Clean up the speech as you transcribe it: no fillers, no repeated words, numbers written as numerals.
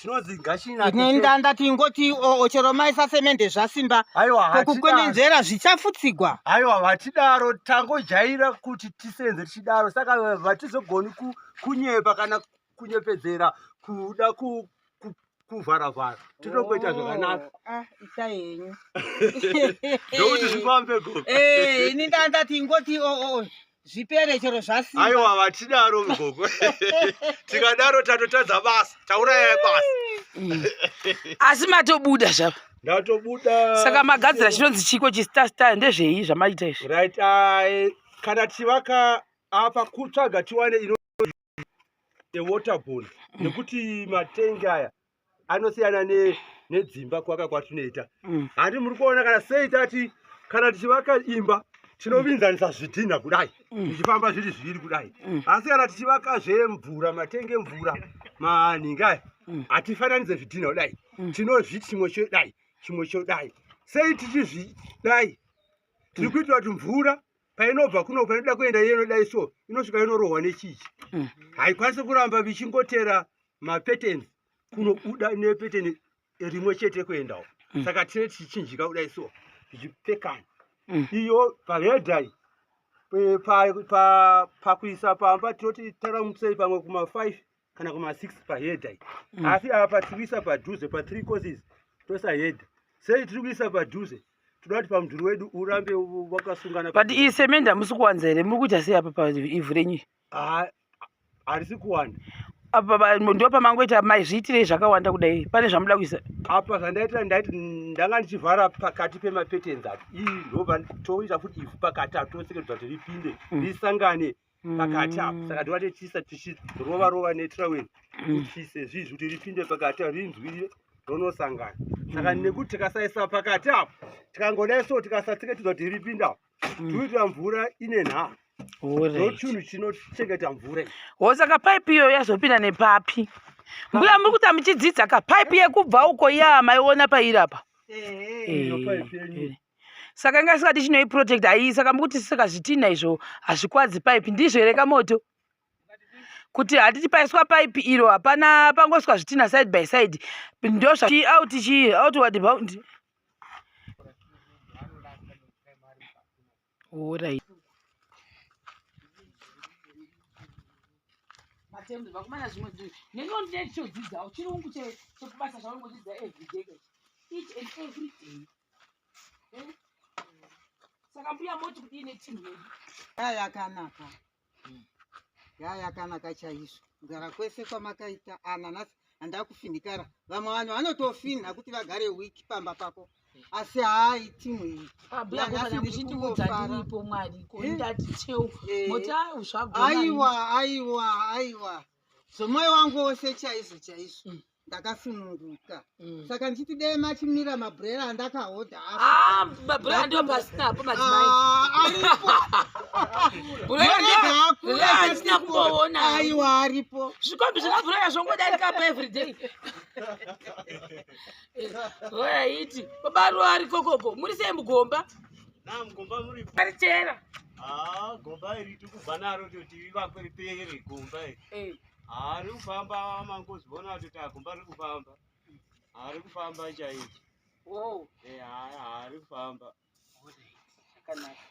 Chinonzi ngachinake. Ini ndati ingoti oo chero maisa semende zvasimba. Aiwa, hatidaro. Kokukwenenzvera zvichafutsigwa. Aiwa, vatidaro tangojaira kuti tisenze tichidaro saka vatizogoni kunyepa kana kunyepedzera kuda kuvhara-vhara tinongoita zvakanaka. Oh, ah, itai henyu. Ndokuti zvifambe gogo. Eh, ini ndandati ingoti oo zvipere chero zvasimba. Aiwa, vatidaro gogo. Tikadaro tatotadza basa, tauraya basa. Asi matobuda zvava? Ndatobuda. Saka magadzira chinonzi chiko chistar star ndezvei zvamaita izvi? Right, kana tichivaka apa kutsvaga tiwane ino waterborne nekuti matengi aya anosiyana nedzimba kuvaka kwatinoita. Handi muri kuona kana sei tati kana tichivaka imba tinovinzanisa zvidhinha kudai zvichifamba zviri zviviri kudai, asi kana tichivaka zvemvura matengi emvura maningi aya hatifananidze zvidhinha kudai, tinozviti chimwe chodai chimwe chodai. Sei tichizvidai? Tiri kuitira kuti mvura painobva kuno painoda kuenda iye inodai so inosvika inorohwa nechichi, haikwanisi kuramba vichingotera mapatterns kunobuda nepattern rimwe chete kuendawo. Saka tine tichichinjika kudai so zvichipfekana. Iyo paheader pakuisa pamba tinoti taramusei pamwe kuma5 kana kuma6 paheader, asi apa tiri kuisa padhuze pa3 courses toisa header. Sei tiri kuisa padhuze? Toda kuti pamudhuri wedu urambe wakasungana. But iyi semende hamusi kuwanza here? Muri kuita sei apa paivhu renyu? Ah, harisi kuwanda. Apa ndo pamangoita maizviitirei zvakawanda kudai? Pane zvamuda kuisa? Apa zvandaitira, ndaiti ndanga ndichivhara pakati pemapatterns apa. Ii ndobva toisa futi ivhu pakati apa, tosekedza kuti ripinde risangane pakati apa. Saka ndova tichiisa tichirova rova netrowel kuti sezvizvi kuti ripinde pakati apa, rinzwire ronosangana. Saka nekuti tikasaisa pakati apa, tikangodai so tikasatseketedza kuti ripinde apa, toitira mvura ine nhaa ndo chinhu chinochengeta mvura iyi. Ho, saka paipi iyoyo yazopinda nepapi? Mbuya, muri kuita muchidzidza ka paipi yekubva uko iya maiona pairi apa? Iyo paipi yenyu. Saka inga isingati chinoiprotect hai. Saka mukuti saka zvitinha izvo hazvikwadzi paipi, ndizvo here kamoto? Kuti hatiti paiswa paipi iro hapana pangoiswa zvitinha side by side, ndo zva out chi outward bound. Alright. Matembo vakomana, zvimwe neniwo ndine ndichodzidzawo chirungu chekubasa zvaungodzidza everyday, each and every day. Eh? Saka mbuya moti kudii netimu yedu? Yayakanaka, yayakanaka chaizvo. Kugara kwese kwamakaita ananasi handakufinhikara. Vamwe vanhu vanotofinha kuti vagare wiki pamba pako, asi hai, timu iyi Mbuya, Nanhasi kana ndiri muchindiudza kungofara. ndiripo mwari ko Eh? ndati cheu Eh. moti ai zvagona. Aiwa, aiwa, aiwa, zvomwoyo wangu wose chaizvo chaizvo ndakasununguka. Saka ndichiti dai machimira mabhurera andakahodha. Ah, mabhurera ndo pasinapo, madzimai. Ah, aripo. Bhurera Murega akura. bhurera handina kumboona. Aiwa, aripo. Zvikombi zvemabhurera zvongodarika pa everyday. Oyaiti baba ruwa ari kokoko, muri sei mugomba? Na mugomba muripo. Arichera. Ah, gomba iri tikubva naro toti rivakwe ripere gomba iri. Ah, riri kufamba, mangozviona kuti ah, gomba riri kufamba. Ah, riri kufamba chaizvo. Oh. Eh, ah, ah, riri kufamba. Zvakanaka.